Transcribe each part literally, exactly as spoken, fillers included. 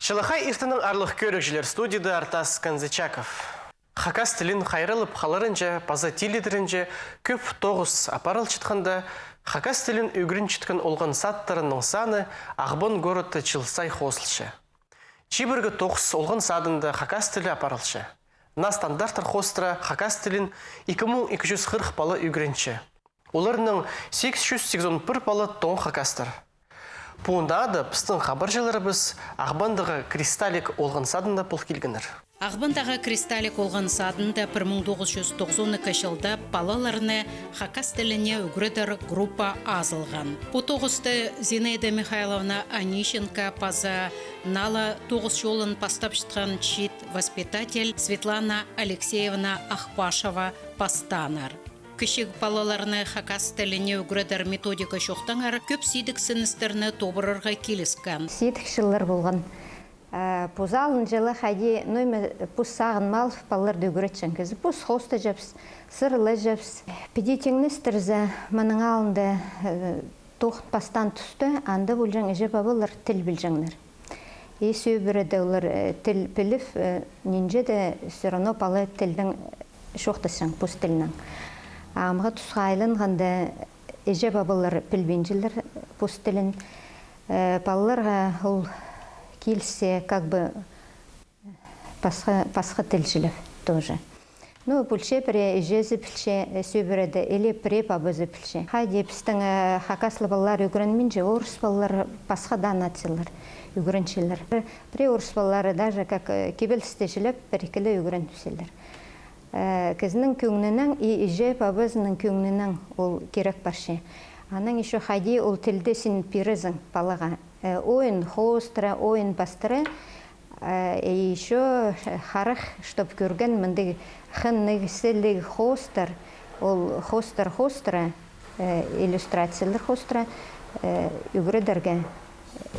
Чалахай иртеннең, аарлығ кӧрігҷілер, студияда Артас Канзычаков. Хакас тілін хайраллап халарынҷа паза тилідерінҷе кӧп тоғыс апарылчатханда, хакас тілін ӱгренчеткен олған садтарының саны Ағбан городта чыл сай хозылча. Чибіргі тоғыс олған садында хакас тілі апарылча. Наа стандарттар хоостыра хакас тілін ікі муң ікі чӱс хырых пала ӱгренче. Оларның сигіс чӱс сигізон пір пала тоң хакастар. Пу наада пістің хабарҷыларыбыс Ағбандағы «Кристаллик» олған садында пол килгеннер. Ағбандағы «Кристаллик» олған садында пір муң тоғыс чӱс тоғызон ікі чылда палаларны хакас тіліне ӱгредер группа азылған. Пу тоғысты Зинаида Михайловна Онищенко паза наа ла тоғыс чолын пастапчатхан чиит воспитатель Светлана Алексеевна Ахпашева пастааннар. Кічіг палаларны хакас тіліне ӱгредер методика чоохтаңар кӧп сидіксіністерні тобырарға киліскен. Сидік чыллар полған. Э, пос алынҷа ла хайди, ну, име, пос сағын мал палаларды ӱгретчең кізі. Пос хоостаҷабыс, сырлаҷабыс. Піди тиңнестірзе, мының алнында, э, тоғын пастаан туста, анда полҷаң іҷе-пабалар тіл пілҷеңнер. И сӧбіреде олар, э, тіл піліп, э, нинҷе дее всё равно пала тілдең чоохтасчаң, пос тілінең. А амғы тусха айланғанда, іҷе-пабалар пілбинчелер пос тілін. Э, палаларға ол килісче, как бы, пасха, пасха тіл чілеп тоже. Ну, пілче, пірее іҷезі пілче, э, сӧбіреде, или пірее пабазы пілче. Хайди пістің, э, хакас ла палалар ӱгренминче, орыс палалар, пасха даа нациялар ӱгренчелер. Пірее орыс палалары даже как, э, кибелісте чілеп, пір-ікі ле ӱгреніп салчалар. Э, кізінің кӧңнінең и іҷе-пабазының кӧңнінең ол кирек парча. Анаң ещё хайди ол тілді син пирезің палаға. Э, ойын хоостыра, ойын пастыра, э, и ещё харах, чтоб кӧрген мындағ хынығ, сіліг хоостар, ол хоостар хоостыра, э, иллюстрациялар хоостыра, э, ӱгредерге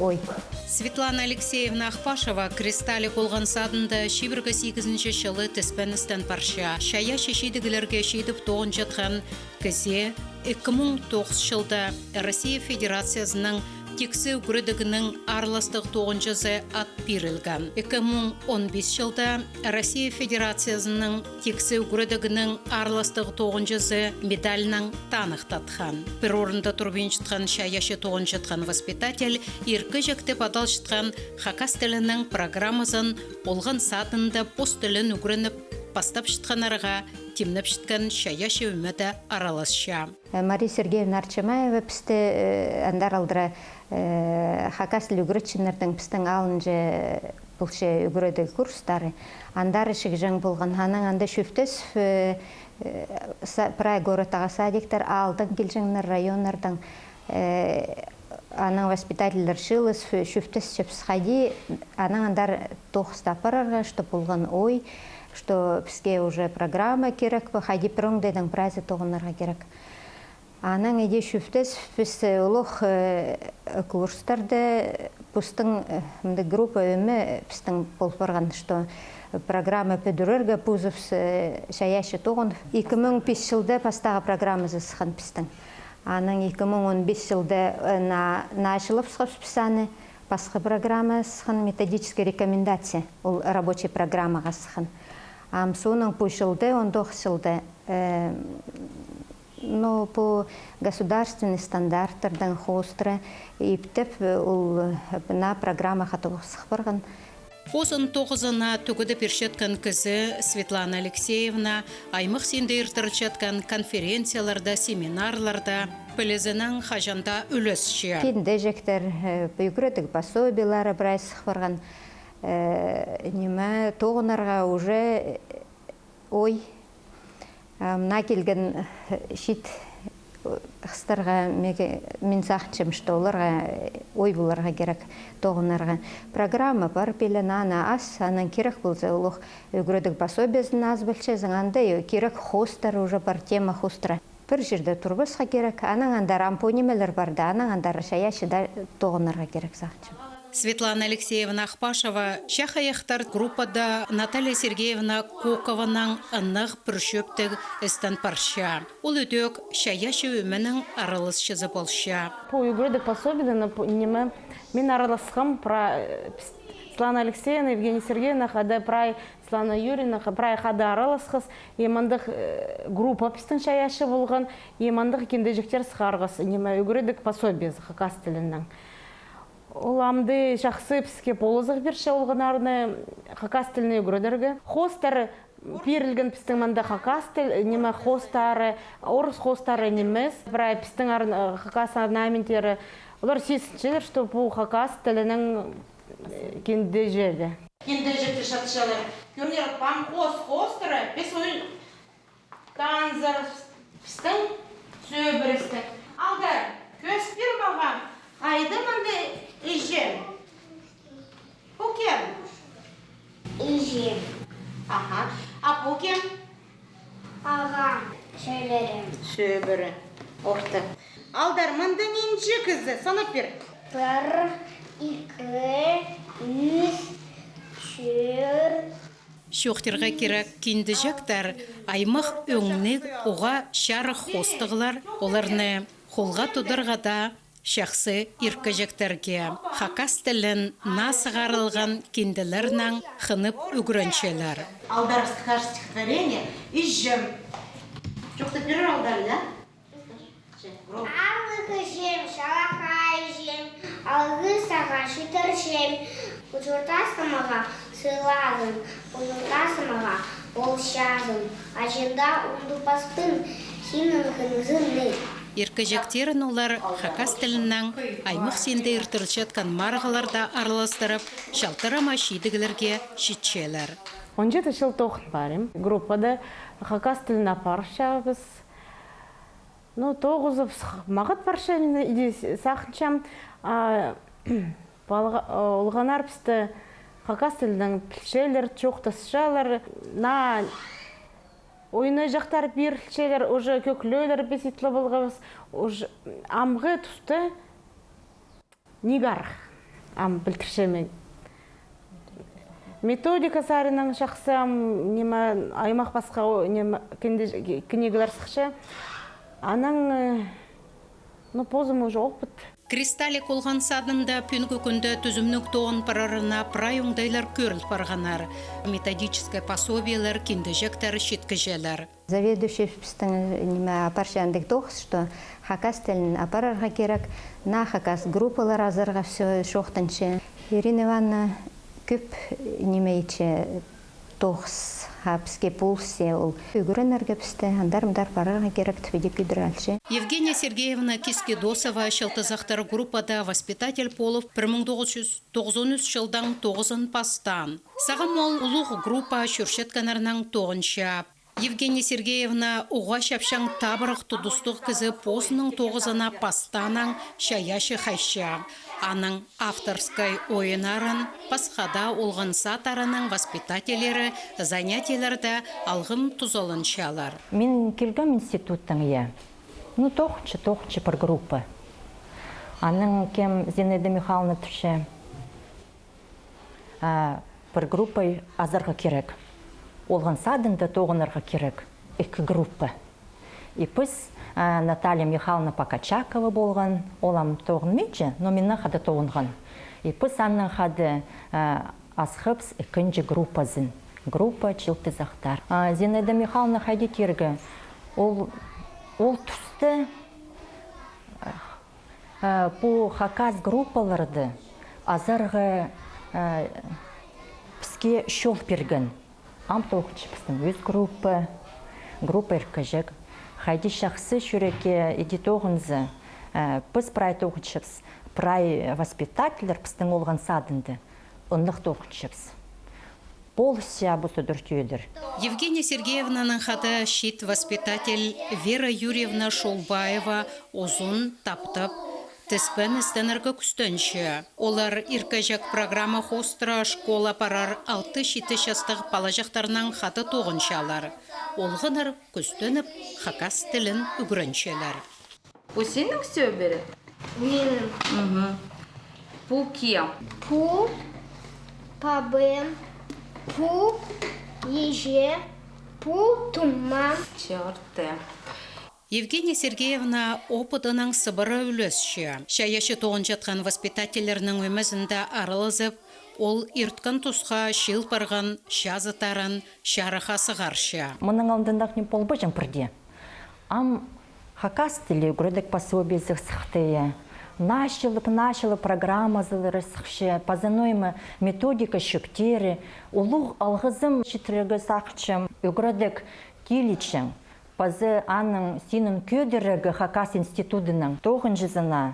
ой. Светлана Алексеевна Ахпашева «Кристаллик» олған садында чибіргі сигізінҷі чылы тіспеністең парча. Чайаачы чидіглерге чидіп тоғынчатхан кізее ікі муң тоғыс чылда Россия Федерациязының тиксі ӱгредігінің аарластығ тоғынҷызы ат пирілген. Ікі муң он пис чылда Россия Федерациязының тиксі ӱгредігінің аарластығ тоғынҷызы медальнаң таныхтатхан. Пір орында турбинчатхан чайаачы тоғынчатхан воспитатель «Иркіҷек» тіп адалчатхан хакас тілінің программазын олған садында пос тілін ӱгреніп пастапчатханнарға тимнепчеткен чайаачы ӧмеде араласча. Э, Мария Сергеевна Арчамаева пісті, э, андар алдыра, э, хакас тіл ӱгретчіннернің пістің алынҷа полча ӱгредіг курстары. Андар чігҷең полған. Анаң анда чӧптес, э, э, са-, прай городтағы садиктер, аалдаң килҷеңнер, районнардаң, э, анаң воспитательлер чыылыс, чӧптес чӧпсіс хайди, анаң андар тоғысты апарарға, что полған ой, что піске уже программа кирек, хайди пір оңдайдаң прайзы тоғынарға кирек. Анаң иди чӧптес піс, э, олох, э, курстарда постың, э, мында группа ӧме пістің пол парған, что программа пӱдірерге позыбыс, э, чайаачы тоғын. Ікі муң пис чылда пастағы программазы сыххан пістің. Анаң ікі муң он пис чылда, э, на-, началып сыхпыс піс аны, пасха программа сыххан, методическая рекомендация, ол рабочий программаға сыххан. Ам соонаң пу чылда, он тоғыс чылда, э, Ну, пу государственный стандарттардаң хоостыра иптеп, ол, э, на программаға тоғыс сых парған. Позының тоғызына тӧгіде пирчеткен кізі Светлана Алексеевна аймах синде иртірілчеткен конференцияларда, семинарларда пілізінең хаҷан даа ӱлесче. Киндеҷектер, э, ӱгредіг пособиелері прай сых парған, э, ниме, тоғынарға уже, э, Ой, а, мына килген, э, чиит, э, хыстарға меге, мин сағынчам, что оларға, э, ой поларға кирек тоғынарға. Программа пар, пилен аны ас, анаң кирек полза, олох ӱгредіг пособиезін ас пілчезің, анда, э, кирек хоостар уже пар, тема хоостыра. Пір чирде турбасха кирек, анаң андар ам пу нимелер парды, анаң андар чайаачы даа тоғынарға кирек сағынчам. Светлана Алексеевна Ахпашева чахайахтар группада Наталья Сергеевна Кокованаң ынағ пӱрчӧптіг істең парча. Ол ідӧк чайаачы ӧменің араласчызы полча. Пу ӱгредіг пособиедең, пу ниме, мин араласхам, пра-, э, піс-, Светлана Алексеевна, Евгения Сергеевна хада прай, Светлана Юрьевна ха-, прай хада араласхас, и мындағ, э, группа пістің чайаачы полған, и мындағ киндеҷектер сығарғас, ниме, ӱгредіг пособиезі хакас тілінең. Ол амды чахсы піске полызығ пирче олғаннарны хакас тіліне ӱгредерге. Хоостар пирілген пістің мында хакас тіл, ниме, хоостары, орыс хоостары нимес. Прай пістің ар-, хакас орнаменттері. Олар сизінчелер, что пу хакас тілінің, э, киндеҷегі. Киндеҷекті чатчалар. Кӧріңер, пам хоос хоостары, піс ол танзар пістің сӧбірестің. Алдар, кӧзіт пир мағаа, хайда мында іҷем? Пу кем? Іҷем. Аха. А пу кем? Ағам. Сӧлерім. Сӧбірі. Орта. Алдар, мында нинҷе кізі? Санап пир. Пір, ікі, ӱс, тӧрт. Чоохтирға кирек, киндеҷектер аймах ӧңніг, уғаа чарых хоостығлар, оларны холға тударға даа чахсы иркеҷектерге. Хакас тілін наа сығарылған кинделернең хынып ӱгренчелер. Алдар, скажи стихотворение «Іҷем». Чоохтап пирер, Алдар, я? Аллығ іҷем, чалахай іҷем, алғыс сағаа читірчем. Учуртазың мағаа сыйлазың, учуртазың мағаа полчазың, аҷында ундутпаспын синің хынызыңны. Иркеҷектерін олар хакас тілінең аймах синде иртірілчеткен марығларда араластырып, чалтырама чидіглерге читчелер. Он читі чыл тоғын парим. Группада хакас тілін апарчабыс. Ну, тоғызыбыс мағат парча, мин иди сағынчам, а, палға-, олғаннар пісті хакас тілінең пілчелер, чоохтасчалар, наа ойнаҷахтар пирілчелер, уже кӧглеулер піс ит ла полғабыс, уже амғы туста ниик арах, ам пілдірчем мин. Методика саринаң чахсы, ам, ниме, аймах пасха, о, ниме, кинде, книгалар сыхча. Анаң, э, ну, позым уже опыт. «Кристаллик» олған садында пӱӱнгі кӱнде тӱзімніг тоғын парарына прай оңдайлар кӧріл парғаннар. Методическай пособиелер, киндеҷектер читкіҷелер. Заведующий пістің, ниме, апарча андағ тоғыс, что хакас тілін апарарға кирек, наа хакас группалар азарға все чоохтанча. Ирина Ивановна кӧп, ниме, итче тоғыс, а піске полысча ол. Ӱгренерге пісті, андар-мындар парарға кирек тіп, иди кӧдірче. Евгения Сергеевна Кискидосова «Чылтызахтар» группада воспитатель полып, пір муң тоғыс чӱс тоғызон ӱс чылдаң тоғызон пастаан. Сағам ол улуғ группа чӧрчеткеннернең тоғынча. Евгения Сергеевна уғаа чапчаң табырах тудыстығ кізі, позының тоғызына пастаанаң чайаачы хайча. Аның авторскай ойыннарын пасха даа олған садтарының воспитательлері занятиелерде алғым тузаланчалар. Мин килгем институттаң, я. Ну, тоғынча, тоғынча пір группа. Анаң кем, Зинаида Михайловна тіпче. А, пір группа азарға кирек. Олған садында тоғынарға кирек ікі группа. И піс, а, Наталья Михайловна Покачакова полған, ол ам тоғынминча, но миннең хада тоғынған. И піс аннаң хада, а, асхабыс ікінҷі группазын. Группа «Чылтызахтар». А, Зинаида Михайловна хайди тирге, ол, ол туста, а, Э, пу хакас группаларды азарға, э, піске чол пирген. Ам тоғынча пістің ӱс группа, группа иркеҷек. Хайди чахсы чӱрекке иди тоғынза, э, піс прай тоғынчабыс, прай воспитательлер пістің олған садында, ыннығ тоғынчабыс. Полысча пу судур тӧдір. Евгения Сергеевнаның хада чиит воспитатель Вера Юрьевна Шолбаева узун, таптап, тіспен істенерге кӱстенче. Олар иркеҷек программа хоостыра школа парар алты-читі частығ палаҷахтарнаң хада тоғынчалар. Олғаннар кӱстеніп, хакас тілін ӱгренчелер. Пу синің сӧбірі? Минің. Мгм. Пу кем? Пу пабам, пу иҷе, пу тумам. Чорты. Евгения Сергеевна опыдынаң сыбыра ӱлесче. Чайаачы тоғынчатхан воспитательлернің ӧмезінде аралазып, Ол ирткен тусха чыыл парған чазыттарын чарыхха сығарча. Мының алнында ниме полбаҷаң пірдее. Ам хакас тілі ӱгредіг пособиезі сыхты. Наа чыллығ, наа чыллығ программазылары сыхча, паза ноо ниме методика чӧптері. Улуғ алғызым читірерге сағынчам ӱгредіг тілҷің, паза аның синін кӧдірерге хакас институдының тоғынҷызына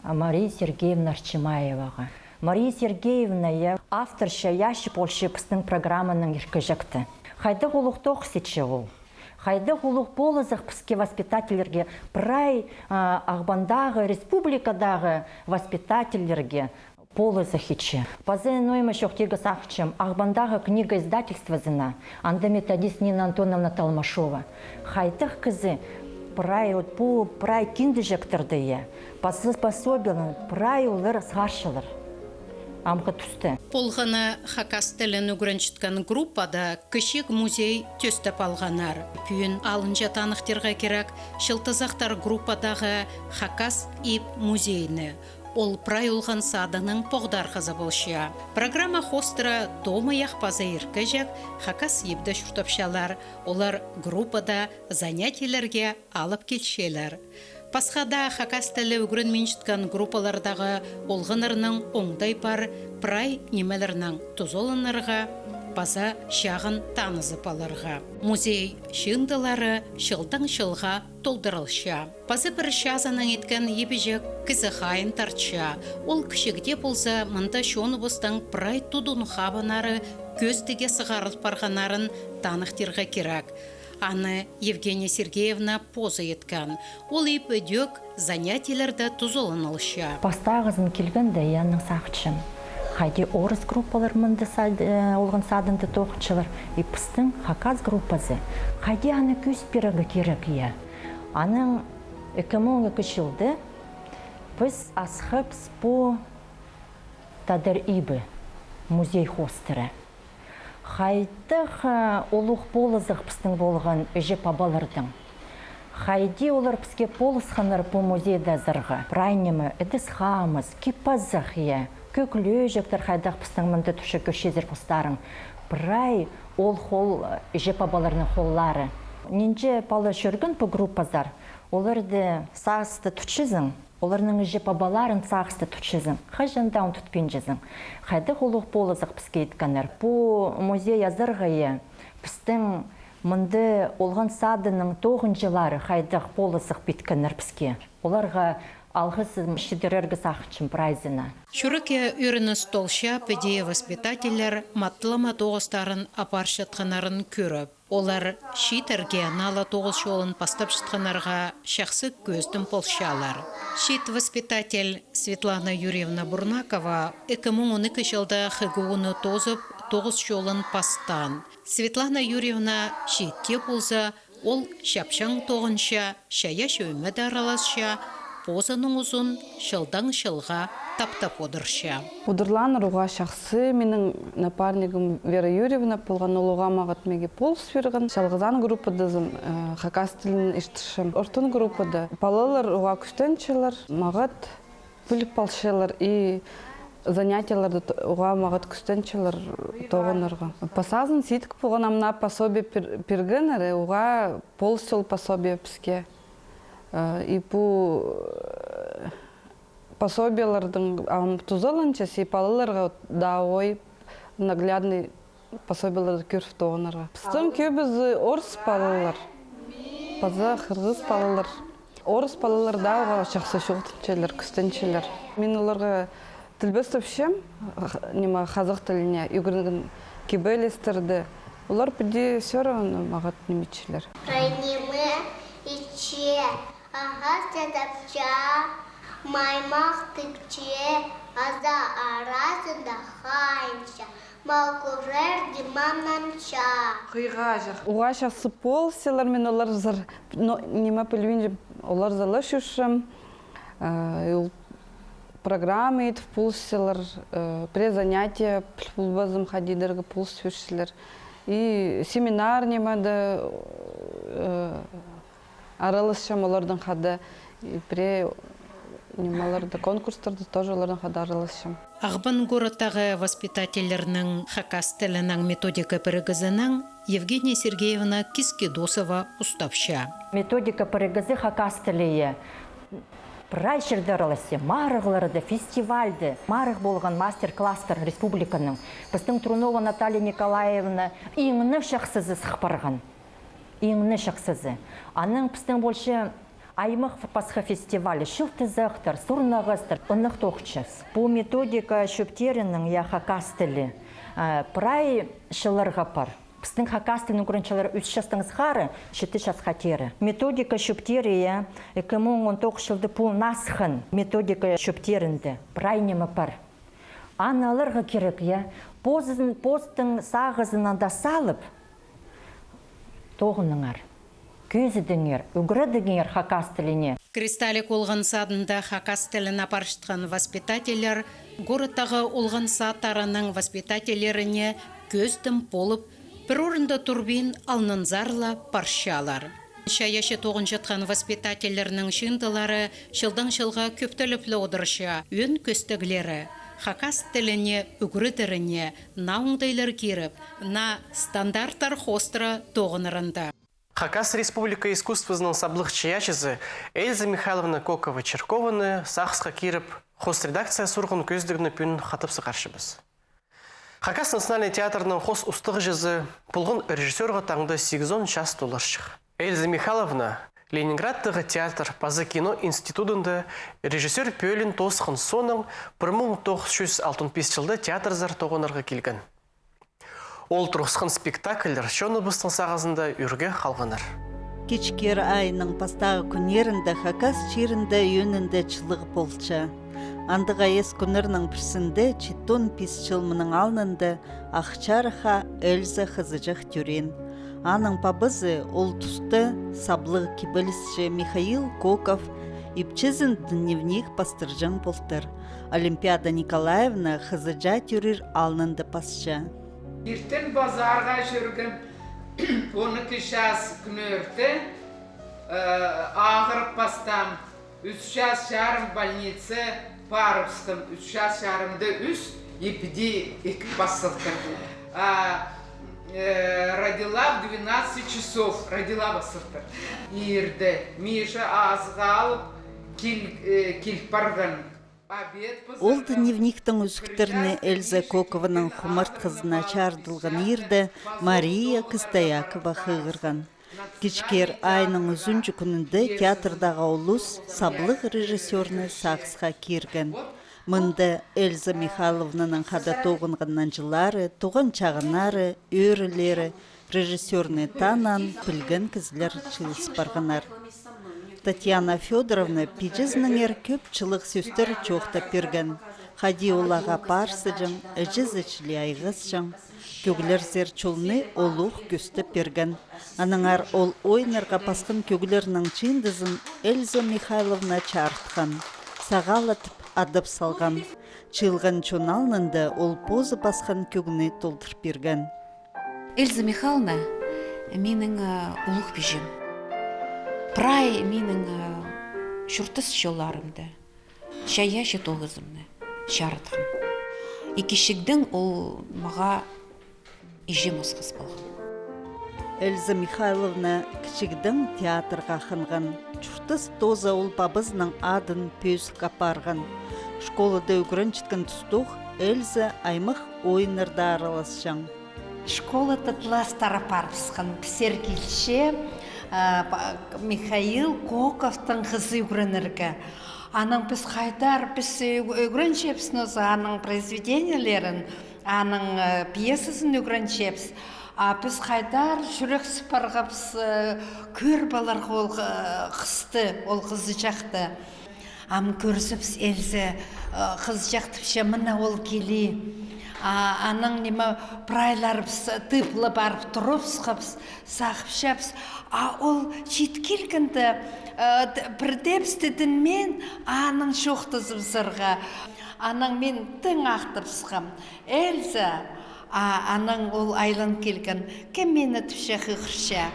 Мария Сергеевна Арчимаеваға. Мария Сергеевна, я, авторча, чайаачы полча пістің программаның иркеҷекті. Хайдағ улуғ тоғыс итче ол. Хайдағ улуғ полызығ піске, воспитательлерге, прай, а, Ағбандағы, республикадағы воспитательлерге полызығ итче. Паза ноо ниме чоохтирға сағынчам, Ағбандағы книга издательствозына, анда методист Нина Антоновна Толмашова. Хайдағ кізі прай, вот пу прай киндіҷектерді, я, паза пособиелерні прай олар сығарчалар. Амғы туста. Полғаны хакас тілін ӱгренчеткен группада кічіг музей тӧстеп алғаннар. Пӱӱн алынҷа таныхтирға кирек Чылтызахтар группадағы хакас иб музейні. Ол прай олған садының поғдархазы полча. Программа хоостыра тоомайах паза иркеҷек хакас ибде чуртапчалар. Олар группада занятиелерге алып килчелер. Пасха даа хакас тілі ӱгренминчеткен группалардағы олғаннарның оңдай пар прай нимелернең тузаланарға паза чағын танызып аларға. Музей чыындылары чылдаң чылға толдырылча. Паза пір чазынаң иткен ибіҷек кізі хайын тартча. Ол кічігде полза, мында чоныбыстың прай тудын-хабаннары кӧстіге сығарыл парғаннарын таныхтирға кирек. Аны Евгения Сергеевна позы иткен. Ол иб ідӧк занятиелерде тузаланылча. Пастағызын килгенде, я, анаң сағынчам, хайди орыс группалар мында сад-, э, олған садында тоғынчалар, и пістің хакас группазы, хайди аны кӧзіт пирерге кирек, я. Анаң ікі муң ікі чылда піс асхабыс пу тадар ибі музей хоостыра. Хайдағ, а, улуғ полызығ пістің полған іҷе-пабаларның. Хайди олар піске полысханнар пу музейде азарға. Прай ниме, ідіс-хамыс, кип-азах, я, кӧглеҷектер, хайдағ пістің мында турча, кӧрчезер постарың. Прай ол хол, іҷе-пабаларның холлары. Нинҷе пала чӧрген пу группазар, оларны сағыста тутчазың, оларның іҷе-пабаларын сағыста тутчазың, хаҷан даа ундутпинчазың. Хайдағ улуғ полызығ піске иткеннер. Пу музей азарға, я, пістің мында олған садының тоғынҷылары хайдағ полызығ иткеннер піске. Оларға алғызым читірерге сағынчам прайзына. Чӱрекке ӧрініс толча піди воспитательлер матлама тоғыстарын апарчатханнарын кӧріп. Олар чииттерге наа ла тоғыс чолын пастапчатханнарға чахсы кӧзідім полчалар. Чиит воспитатель Светлана Юрьевна Бурнакова ікі муң он ікі чылда ХГУ-ны тоозып, тоғыс чолын пастаан. Светлана Юрьевна чиитте полза, ол чапчаң тоғынча, чайаачы ӧмеде араласча, позының узын чылдаң чылға таптап одырча. Удурлааннар уғаа чахсы. Минің напарнигім Вера Юрьевна полған, ол уғаа мағат мағаа полыс пирген. Чалғызаан группадазым, э, хакас тілін иртірчем. Ортын группада палалар уғаа кӱстенчелер, мағат піліп алчалар и занятиелерде т-, уғаа мағат кӱстенчелер тоғынарға. Пасазын сидік полған, ам мына пособие пир-, пиргеннер, уғаа полыс ол пособие піске. Э, и пу, э, пособиелернің ам тузаланча, и палаларға даа оой наглядный пособиелерді кӧріп тоғынарға. Пістің кӧбізі орыс палалар, паза хырғыс палалар. Орыс палалар даа уғаа чахсы чоохтанчалар, кӱстенчелер. Мин оларға тілбестепчем, х-, ниме, хазах тіліне ӱгренген кибелістерді. Олар піди всё равно мағат ниме итчелер. Прай ниме итче, ағас тапча, маймах тіпче, аза аразында хайынча, мал кӧрерге маңнанча. Хыйға чах-, уғаа чахсы полысчалар, мин оларзар, но, ниме пілбинчем, оларзар ла чӧрчем. Э, и ол программа итіп полысчалар, э, пірее занятие піл полбазам, хайди идерге полыс пирчелер. И семинар нимеде, э, араласчам оларның хада, и пірее Нимелерде, конкурстарда тоже оларнаң хада араласчам. Ағбан городтағы воспитательлернің хакас тілінің методика пірігізінең Евгения Сергеевна Кискидосова устапча. Методика пірігізі хакас тіліне прай чирде араласча, марығларда, фестивальда, марығ полған мастер-класстар республиканың. Пістің Трунова Наталья Николаевна иң не чахсызы сых парған. Иң не чахсызы. Анаң пістің полча аймах пасха фестиваль, «Чылтызахтар», «Сурнағастар», ынах тоғынчабыс. Пу методика чӧптерінің, я, хакас тілі, э, прай чылларға пар. Пістің хакас тілін ӱгренчелер ӱс частаң сығара читі часха теере. Методика чӧптері, я, ікі муң он тоғыс чылда полнасхан методика чӧптерінде прай ниме пар. Аны аларға кирек, я, позын, постың сағызын анда салып, тоғыныңар, кӧзідіңер, ӱгредіңер хакас тіліне. Кристалик олған садында хакас тілін апарчатхан воспитательлер городтағы олған садтарының воспитательлеріне кӧзідім полып, пір орында турбин, алнынзар ла парчалар. Чайаачы тоғынчатхан воспитательлернің чыындылары чылдаң чылға кӧптеліп ле одырча. Ӧӧн кӧстеглері хакас тіліне ӱгредеріне наа оңдайлар киріп, наа стандарттар хоостыра тоғынарында. Хакас Республика искусствозының саблығ чайаачызы Эльза Михайловна Кокова-Черкованы сағысха киріп, хоос редакцияа сурған кӧзідігні пӱӱн хатап сығарчабыс. Хакас национальный театрның хоос устағҷызы полған режиссёрға таңда сигізон час толарҷых. Эльза Михайловна Ленинградтағы театр паза кино институдында режиссёр пӧлиин тоосхан соонаң пір муң тоғыс чӱс алтон пис чылда театрзар тоғынарға килген. Ол турғысхан спектакльлер чоныбыстың сағызында ӱрге халғаннар. Кічіг эр айның пастағы кӱннерінде хакас чирінде ӧӧнінде чылығ полча. Андағ ай ис кӱннернің пірсінде, читон пис чыл мының алнында, Ах Чарыхха Эльза хызыҷах тӧреен. Аның пабазы, ол туста саблығ кибелісчі Михаил Коков, ипчізін дневник пастырҷаң полтыр. Олимпиада Николаевна хызыҷа тӧрир алнында пасча. Иртен базарға чӧргем, он ікі час кӱнӧрте, э, ағырып пастаам, ӱс час чарым больница парыбысхам, ӱс час чарымда ӱс, и піди ікі пасылтыр. А, э, родила в двенадцать часов, родила пасылтыр. Иирде Миша азығ алып кил-, э, кил парған. Ол дневниктің ӱзӱктеріне Эльза Кокованың хумартхызына чарыдылған иирде Мария Костаякова хығырған. Кічіг эр айның ӱзінҷі кӱнінде театрдағы улус саблығ режиссёрны сағысха кирген. Мында Эльза Михайловнаның хада тоғынған нанҷылары, туған чағыннары, ӧӧрелері, режиссёрны таныған, пілген кізілер чыылыс парғаннар. Татьяна Фёдоровна пиҷезінеңер кӧп чылығ сӧстер чоохтап пирген. Хайди ол ағаа парсыҷаң, іҷезі чіли айғасчаң. Кӧглерзер чолны ол ох кӧстеп пирген. Аннаңар ол ойнарға пасхан кӧглернің чыындызын Эльза Михайловна чарытхан, сағалатып адап салған. Чыылған чон алнында ол позы пасхан кӧгні толдыр пирген. Эльза Михайловна минің, а, улуғ пиҷем. Прай минің, а, чуртас чолларымда чайаачы тоғызымны чарытхан. И кічігдең ол мағаа іҷем осхас полған. Эльза Михайловна кічігдең театрға хынған. Чуртас тооза ол пабазының адын пӧзік апарған. Школада ӱгренчеткен тустох Эльза аймах ойыннарда араласчаң. Школада класстар апарыбысхан, пісер килче, а, па-, Михаил Коковтың хызы ӱгренерге. Анаң піс хайдар, піс ӱ-, ӱгренчебіс ноза аның произведениелерін, аның, э, пьесазын ӱгренчебіс. А піс хайдар чӱрексіп парғабыс, э, кӧріп аларға ол, э, хысты, ол хызыҷахты. Ам кӧрзебіс, Эльза, э, хызыҷах тіпче, мына ол килі. А, анаң ниме, прайларыбыс тыпла парып турыбысхабыс, сағыпчабыс. А ол чит килгенде, э, т-, пірдеебіс тидінмин, анаң чоохтазыбызарға. Анаң мин тың ахтабысхам. Эльза, а, анаң ол айлан килген. Кем мині тіпче хығырча,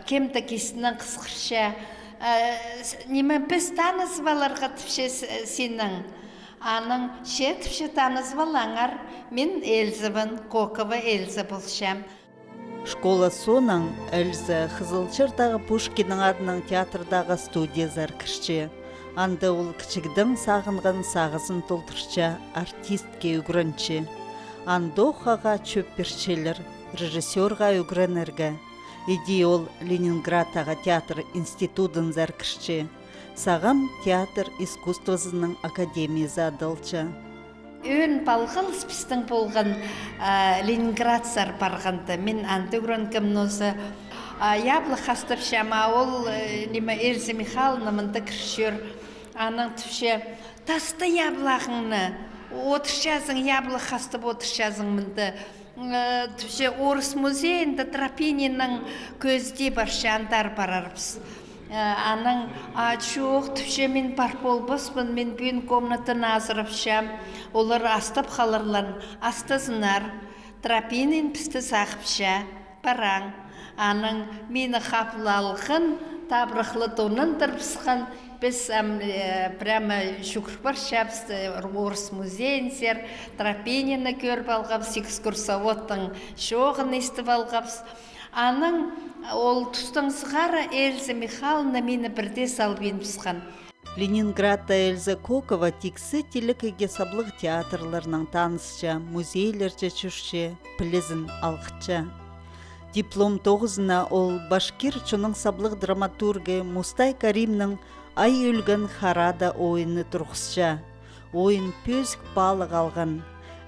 кем-де кистінең хысхырча. Э, с-, ниме, піс танызып аларға тіпче с-, синең. Анаң че тіпче: танызып алаңар, мин Эльзабын, Кокова Эльза полчам. Школа соонаң Эльза Хызылчардағы Пушкиннің адынаң театрдағы студиязар кірче. Анда ол кічігдең сағынған сағызын толдырча, артистке ӱгренче. Андох ағаа чӧп пирчелер режиссёрға ӱгренерге. Іди ол Ленинградтағы театр институдынзар кірче. Сағам театр искусствозының академиязы адалча. Ӧӧн палғалыс пістің полған, а, Ленинградсар парғанда. Мин анда ӱгренгем нооза, а, яблах хастапчам, а ол, э, ниме, Эльза Михайловна мында кірче. Анаң тіпче: «Таста яблағыңны, одырчазың, яблах хастап одырчазың мында». Э, тіпче, орыс музейінде Тропининнең кӧзідии парча, андар парарбыс. Э, анаң: «А, чох, — тіпче, — мин пар полбаспын, мин пӱӱн комнатаны азырапчам, олар астап халарлар, астазыннар, Тропинин пісті сағыпча, параң». Анаң мині хапла алған, табырахла тонандырыбысхан, піс ам, э, прямо чӱгӱр парчабыс, э, орыс музейінзер, Тропининні кӧріп алғабыс, экскурсоводтың чооғын истіп алғабыс. Анаң ол тустаң сығара Эльза Михайловна мині пірдее салбиныбысхан. Ленинградта Эльза Кокова тиксі тилекейге саблығ театрларнаң танысча, музейлерҷе чӧрче, пілізін алғытча. Диплом тоғызына ол башкир чонның саблығ драматургы Мустай Каримнің «Ай ӧлген харада» ойынны турғысча. Ойын пӧзік паалағ алған.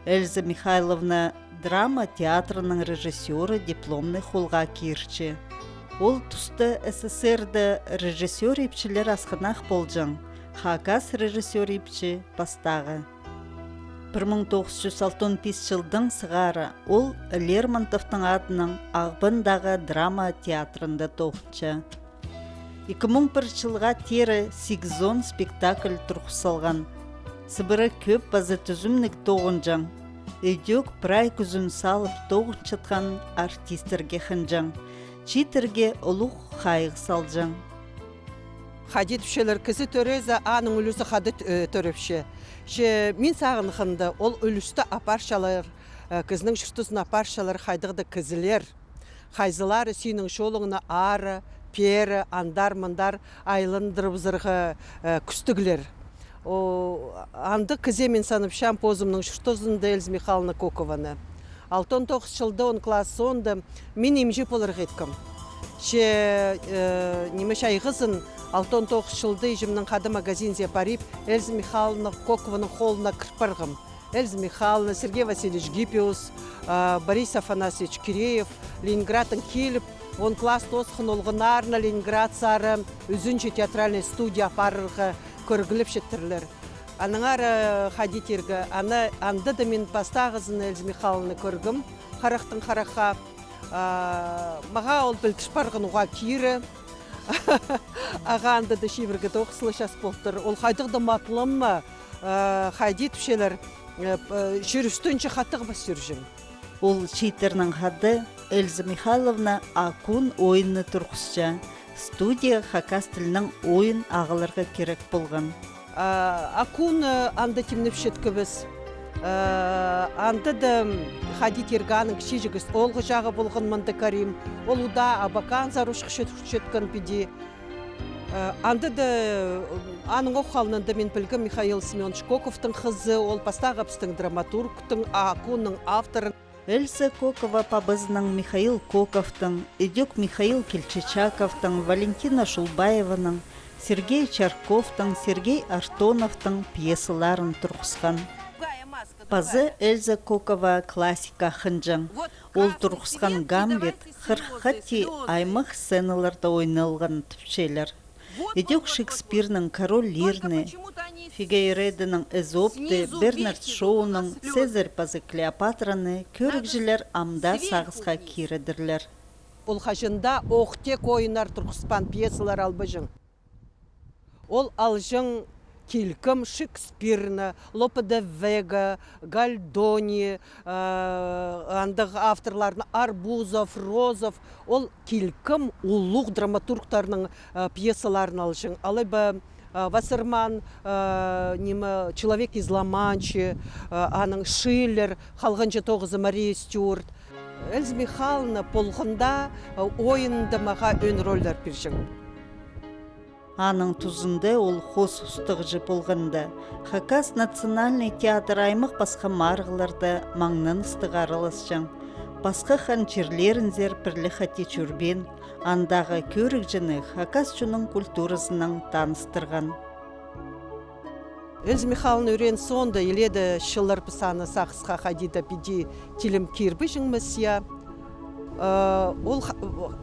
Эльза Михайловна драма театрының режиссёры дипломны холға кирче. Ол туста С С С Р-да режиссёр ипчілер асхынах полҷаң, хакас режиссёр ипчі пастағы. Пір муң тоғыс чӱс алтон пис чылдаң сығара ол Лермонтовтың адынаң Ағбандағы драма театрында тоғынча. Ікі муң пір чылға теере сигізон спектакль турғыс салған. Сыбыра кӧп паза тӱзімніг тоғынҷаң. Ідӧк прай кӱзін салып тоғынчатхан артистерге хынҷаң. Чииттерге улуғ хайығ салҷаң. Хайди тіпчелер, кізі тӧрезе, аның ӱлӱзі хада т-, э, тӧрепче. Че мин сағынғанда, ол ӱлӱсті апарчалар, э, кізінің чуртазын апарчалар хайдағ-да кізілер. Хайзылары синің чолыңны ары, пері, андар-мындар айландырыбызарға, э, кӱстіглер. О, андағ кізее мин санапчам позымның чуртазында Эльза Михайловна Кокованы. Алтон тоғыс чылда он класс соонда мин имҷі поларға иткем. Че, э, ниме, чайғызын алтон тоғыс чылда іҷемнең хада магазинзер парып, Эльза Михайловна Кокованың холына кір парғам. Эльза Михайловна, Сергей Васильевич Гиппиус, а, Борис Афанасьевич Киреев Ленинградтаң киліп, он класс тоосхан олғаннарны Ленинградсар ӱзінҷі театральный студия апарарға кӧріглепчеттірлер. Аннаңар, э, хайди тирге, аны, анда даа мин пастағызын Эльза Михайловнаны кӧргем, харахтаң харахха. А, мағаа ол пілдір парған уғаа кирі. Ағаа анда даа чибіргі тоғыс ла час полтыр. Ол хайдағ-да матлама, э, хайди тіпчелер, э, п-, чӱрістенче хатығ пас чӱрҷең. Ол чииттернең хада Эльза Михайловна «Акун» ойынны турғысча. Студияға хакас тілінең ойын ағыларға кирек полған. А, «Акун», э, анда тимнепчеткебіс. Э, анда даа, м, хайди тирге, аның кічіҷек оолғыҷағы полған мында Карим. Ол удаа Абаканзар учухчет-, учухчатхан піди. Э, анда даа, э, аның ох алнында мин пілгем Михаил Семёнович Коковтың хызы, ол пастағы пістің драматургтың, «Акунның» авторы. Эльза Кокова пабазынаң Михаил Коковтың, ідӧк Михаил Кильчичаковтың, Валентина Шулбаеваның, Сергей Чарковтың, Сергей Артоновтың пьесаларын турғысхан. Паза Эльза Кокова классикаа хынҷаң. Ол турғысхан «Гамлет» хырых хати аймах сценаларда ойналған тіпчелер. Ідӧк Шекспирнің «Король Лирні», Фигейредоның «Эзопты», Бернард Шоуның «Цезарь паза Клеопатраны» кӧрігҷілер ам даа сағысха киредірлер. Ол хаҷан даа ох тик ойыннар турғыспаан, пьесалар албаҷаң. Ол алҷаң килкім Шекспирні, Лопе де Вега, Гольдони, э, андағ авторларны, Арбузов, Розов, ол килкім улуғ драматургтарның, э, пьесаларын алҷаң. Алай ба, э, Вассерман, э, ниме, «Человек из Ла-Манчи», э, анаң Шиллер, халғанҷы тоғызы Мария Стюарт. Эльза Михайловна полғанда, э, ойында мағаа ӧӧн рольлар пирҷең. Аның тузында ол хоос устағҷы полғанда, Хакас национальный театр аймах пасха марығларда маңнаныстығ араласчаң. Пасха хан чирлерінзер пірле хати чӧрбеен, андағы кӧрігҷіні хакас чонның культуразынаң таныстырған. Эльза Михайловна ӱреен соонда, илееде чыллар піс аны сағысха хайди даа піди тілім кирбеҷеңміс, я. Э, ол ха-,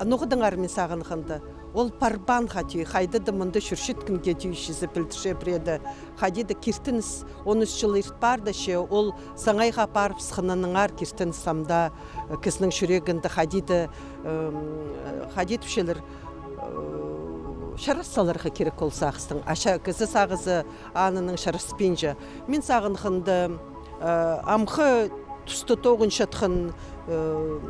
ноға даңар мин сағынғанда, ол парбаан хати, хайда даа мында чӧрчеткенге тиҷезі пілдірче пірееде. Хайди даа киртініс, он ӱс чыл ирт парды че, ол саңайға парыбысханнаңар киртініс ам даа, э, кізінің чӱрегінде хайди даа, эм, хайди тіпчелер, э, чарас саларға кирек ол сағыстың. Аша кізі сағызы анынаң чараспинча. Мин сағынғанда, э, амғы туста тоғынчатхан, э,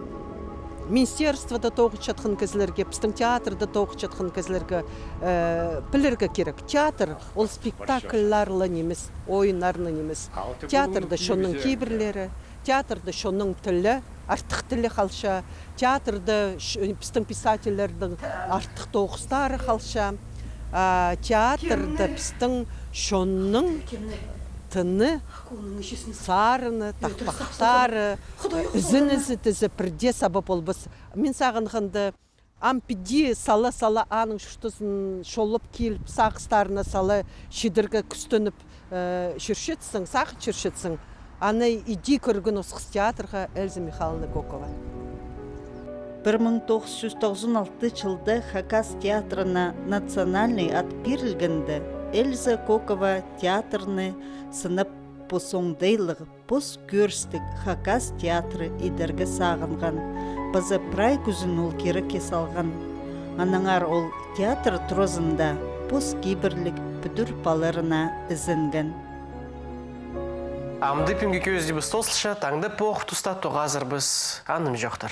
министерствода тоғынчатхан кізілерге, пістің театрда тоғынчатхан кізілерге, э, пілерге кирек. Театр ол спектакльлар ла нимес, ойыннар ла нимес. Театрда чонның кибірлері, театрда чонның тілі, артых тілі халча, театрда ч-, пістің писательлернің артых тоғыстары халча. А театрда пістің чонның тыны, сарыны, тахпахтары, ізін ізі тізе пірдее саба полбас. Мин сағынғанда, ам піди сала-сала аның чуртазын чоллап киліп, сағыстарына сала чидерге кӱстеніп, э, чӧрчетсең, сағын чӧрчетсең, аны иди кӧрген осхас театрға Эльза Михайловна Кокова. Пір муң тоғыс чӱс тоғызон алты чылда Хакас театрына национальный ат пирілгенде, Эльза Кокова театрны сынап, пос оңдайлығ, пос кӧрістіг Хакас театры идерге сағынған. Паза прай кӱзін ол кирекке салған. Аннаңар ол театр туразында пос кибірліг пӱдір паларына ізенген. Амды пӱӱнгі кӧзідібіс тоозылча, таңда пу ох туста тоғазарбыс. Анымҷохтар.